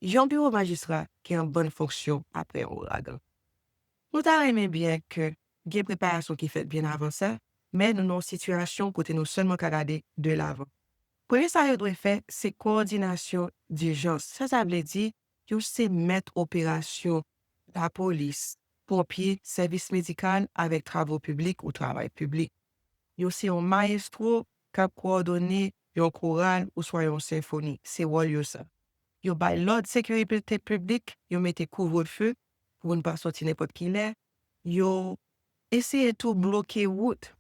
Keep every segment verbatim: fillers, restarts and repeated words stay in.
Yon biwo majistra gen yon bann fonksyon apre yon ouragan. Nou ta renmen byen ke gen preparasyon ki fèt byen avan sa, men nou nan yon sitiyasyon kote nou sèlman ka gade de lavan. Premye sa yo dwe fè, se kowòdinasyon dijans. Sa sa vle di, yo se mèt operasyon, lapolis, ponpye, sèvis medikal avèk travo piblik ou travay piblik. Yo se yon mayestwo k ap kowòdone yon koral oswa yon senfoni. Se wòl yo sa. Yo bay lòd sekirite piblik, yo mete kouvrefe pou moun pa sòti nenpòt ki lè. Yo eseye tou bloke wout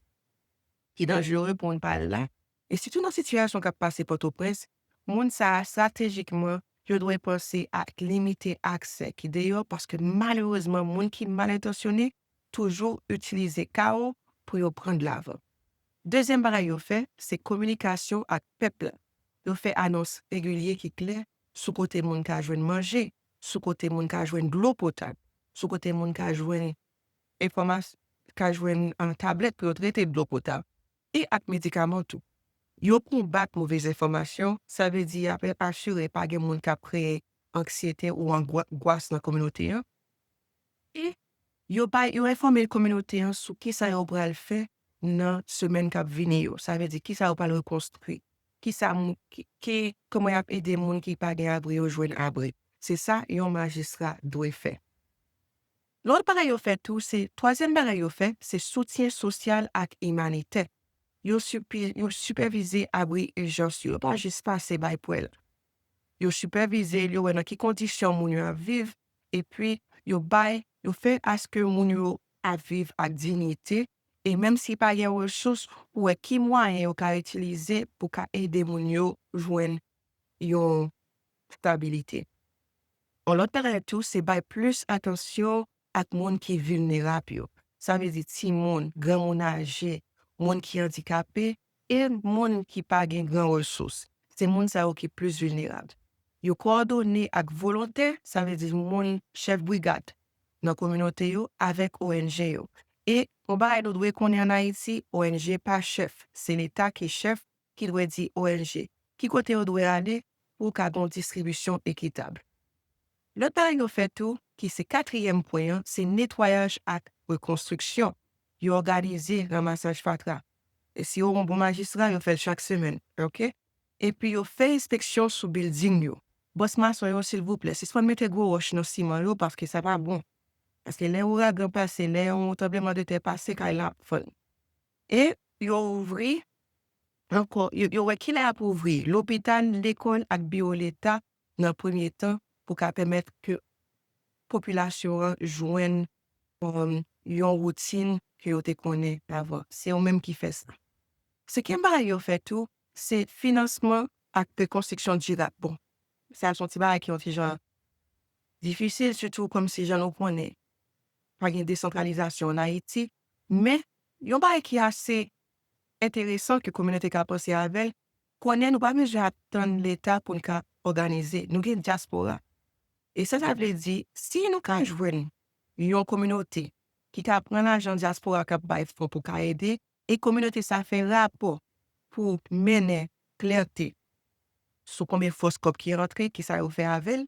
ki danjere pou moun pa al la. E sitou nan sitiyasyon k ap pase Pòtoprens, moun sa a estratejikman, yo dwe panse ak limite aksè ki deyò paske malerezman, moun ki mal entansyone toujou itilize kawo pou yo pran de lavan. Dezyèm bagay yo fè, se kominikasyon ak pèp la. Yo fè anons regilye ki klè sou kote moun ka jwenn manje, sou kote moun ka jwenn dlo potab, sou kote moun ka jwenn enfòmas-, ka jwenn, eh, tablèt pou yo trete dlo potab, e ak medikaman tou. Yo konbat movèz enfòmasyon, sa vle di y ap asire pa gen moun k ap kreye anksyete ou angwa-, angwas nan kominote an. E yo bay, yo enfòme kominote an sou kisa yo pral fè nan semèn k ap vini yo. Sa vle di kisa yo pral rekonstwi, kisa mou-, ki, ki, kòman y ap ede moun ki pa gen abri yo jwenn abri. Se sa yon majistra dwe fè. Lòt bagay yo fè tou, se, twazyèm bagay yo fè, se soutyen sosyal ak imanitè. Yo sipi-, yo sipèvize abri ijans yo, yo pa jis pase bay pwèl. Yo sipèvize l, yo wè nan ki kondisyon moun yo ap viv, epi yo bay, yo fè aske moun yo ap viv ak diyite, e menm si pa gen resous, pou wè ki mwayen yo ka itilize pou ka ede moun yo jwenn yon stabilite. Yon lòt bagay tou, se bay plis atansyon ak moun ki vilnerab yo. Sa vle di timoun, granmoun aje, moun ki andikape, e moun ki pa gen gran resous. Se moun sa yo ki plis vilnerab. Yo kowòdone ak volontè, sa vle di moun chèf brigad nan kominote yo avèk O N G yo. E yon bagay nou dwe konnen ann Ayiti, O N G pa chèf, se Leta ki chèf, ki dwe di O N G ki kote yo dwe ale pou ka gen yon distribisyon ekitab. Lòt bagay yo fè tou, ki se katriyèm pwen an, se netwayaj ak rekonstriksyon. Yo òganize ranmasaj fatra. E si yo yon bon majistra, yo fè l chak semèn, oke? Epi yo fè enspeksyon sou bilding yo. Bòs mason yo, silvouplè, sispann mete gwo wòch nan siman yo paske sa pa bon. Paske lè ouragan pase, lè yon tranblemanntè pase, kay la ap fann. E yo ouvri ankò, yo, yo wè kilè y ap ouvri lopital, lekòl ak biwo Leta nan premye tan pou ka pèmèt ke popilasyon an jwenn, um, yon woutin ke yo te konnen avan. Se yo menm ki fè sa. Senkyèm bagay yo fè tou, se finansman ak rekonstriksyon dirab. Bon, sa se yon ti bagay ki yon ti jan difisil, sitou kòmsi jan nou konnen, pa gen desantralizasyon ann Ayiti, men yon bagay ki ase enteresan ke kominote ka panse avè l, konnen nou pa bezwen ap tann Leta pou n ka òganize. Nou gen dyaspora. E sa, sa vle di, si nou ka jwenn yon kominote ki ka pran lajan dyaspora k ap bay fon pou ka ede, e kominote sa fè rapò pou mennen klète sou konbyen fòs kòb ki rantre, kisa yo fè avè l,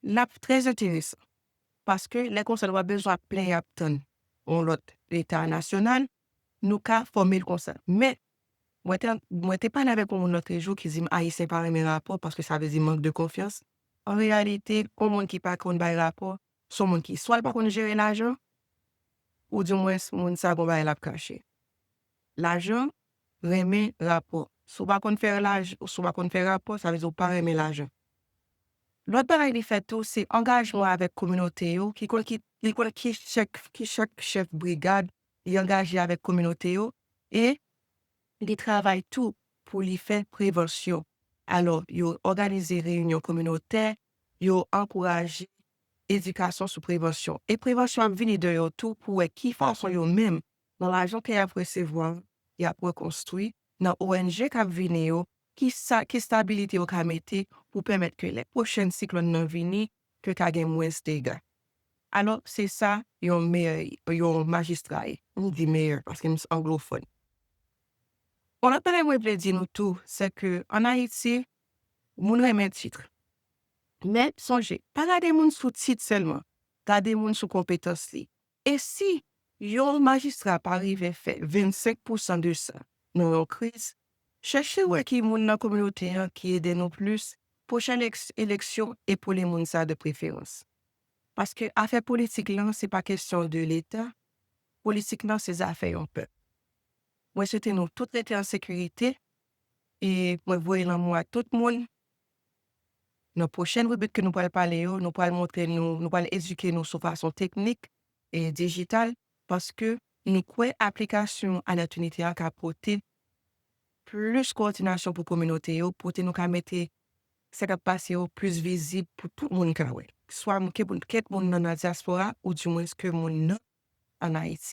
l ap trè enteresan. Paske lè konsa, nou pa bezwen ap plenyen ap tann yon lòt Leta nasyonal, nou ka fòme l konsa. Men, mwen te, mwen te pale avèk yon moun lòtrejou ki di m Ayisyen pa renmen rapò paske sa vle di mank de konfyans. An reyalite, yon moun ki pa konn bay rapò, se yon moun ki swa l pa konn jere lajan, ou dimwens moun sa gon bagay l ap kache. Lajan renmen rapò. Si w pa konn fè laj-, si w pa konn fè rapò, sa vle di w pa renmen lajan. Lòt bagay li fè tou, se angajman avèk kominote yo, ki konn ki, li konn ki chak, ki chak chèf brigad, li angaje avèk kominote yo, e li travay tou pou li fè prevansyon. Alò, yo òganize reyinyon kominotè, yo ankouraje edikasyon sou prevansyon. E prevansyon ap vini de yo tou pou wè ki fason yo menm, nan lajan ke y ap resevwa, y ap rekonstwi, nan O N G k ap vini yo, ki sa, ki stabilite yo ka mete pou pèmèt ke lè pwochèn siklòn nan vini, ke ka gen mwens dega. Alò, se sa yon mè, yon majistra ye. M di mè paske m anglofòn. Yon lòt bagay mwen vle di nou tou, se ke ann Ayiti, moun renmen tit. Men sonje, pa gade moun sou tit sèlman, gade moun sou konpetans li. E si yon majistra pa rive fè vennsenk pousan de sa nan yon kriz, chèche wè ki moun nan kominote an ki ede nou plis, pwochèn eleksyon, epoule moun sa de preferans. Paske afè politik lan, se pa kesyon de Leta, politik lan se zafè yon pèp. Mwen swete nou tout rete an sekirite, e mwen voye lanmou a tout moun. Nan pwochèn ribrik ke nou pral pale yo, nou pral montre nou, nou pral edike nou sou fason teknik e dijital, paske nou kwè aplikasyon Alèt Inite a ka pote plis kowòdinasyon pou kominote yo, pote nou ka mete sa k ap pase yo plis vizib pou tout moun ka wè. Swa ke moun, kèt moun nan nan dyaspora, ou dimwens ke moun nan an Ayiti.